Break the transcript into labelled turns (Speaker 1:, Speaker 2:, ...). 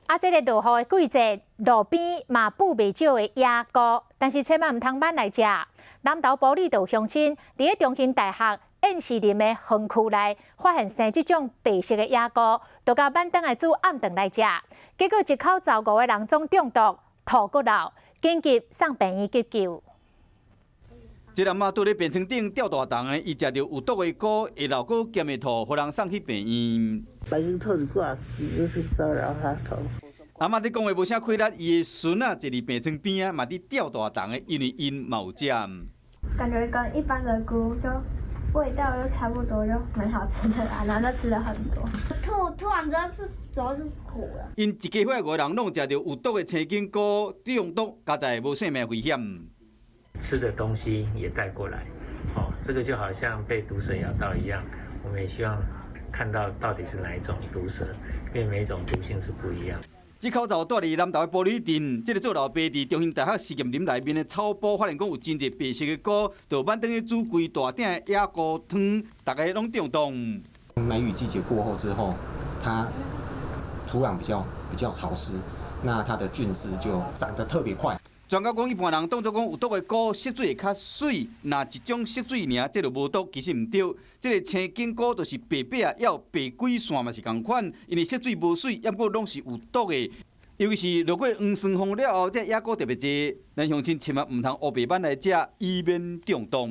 Speaker 1: 啊，這个落雨的季節，路邊嘛布袂少的野菇，但是千萬毋通挽來食。南投埔里就有鄉親佇咧中興大學燕士林的園區內，發現生這種白色的野菇，就共挽轉來煮暗頓來食，結果一口槽五個人總中毒，吐閣流，緊急送病院急救。
Speaker 2: 這個阿嬤佇咧病床頂吊大腸的，伊食著有毒的菇，會流閣鹹會吐，予人送去病院。
Speaker 3: 白天吐一寡，就是騷擾他吐。
Speaker 2: 阿嬤佇講話無啥氣力，伊的孫仔坐佇病床邊仔，嘛佇吊大腸的，因為𪜶嘛有食。
Speaker 4: 感覺跟一般的菇就味道都差不多，就蠻好吃的啦，然後就吃了很多。
Speaker 5: 吐吐完之後是主要是苦的。
Speaker 2: 𪜶一家伙五個人攏食著有毒的青筋菇，中毒，加在無性命危險。
Speaker 6: 吃的東西也帶過來，哦，這個就好像被毒蛇咬到一樣，我們也希望看到到底是哪一種毒蛇，因為每一種毒性是不一樣。
Speaker 2: 這口槽蹛佇南投的埔里鎮，這个做老爸佇中興大學實驗林內面的草埔，發現講有真濟白色的菇，就挽轉去煮規大鼎的野菇湯，逐家攏中毒。
Speaker 7: 梅雨季節過後之後，它土壤比較潮濕，那它的菌絲就長得特別快。
Speaker 2: 專家講，一般人當作講有毒的菇色水會較媠，若一種色水爾，這就無毒，其實毋對。這个青筋菇就是白白啊，猶有白鬼線嘛是仝款，因為色水無媠，猶閣攏是有毒的。尤其是落過黃酸風了後，這野菇特別濟，咱鄉親千萬毋通烏白挽來食，以免中毒。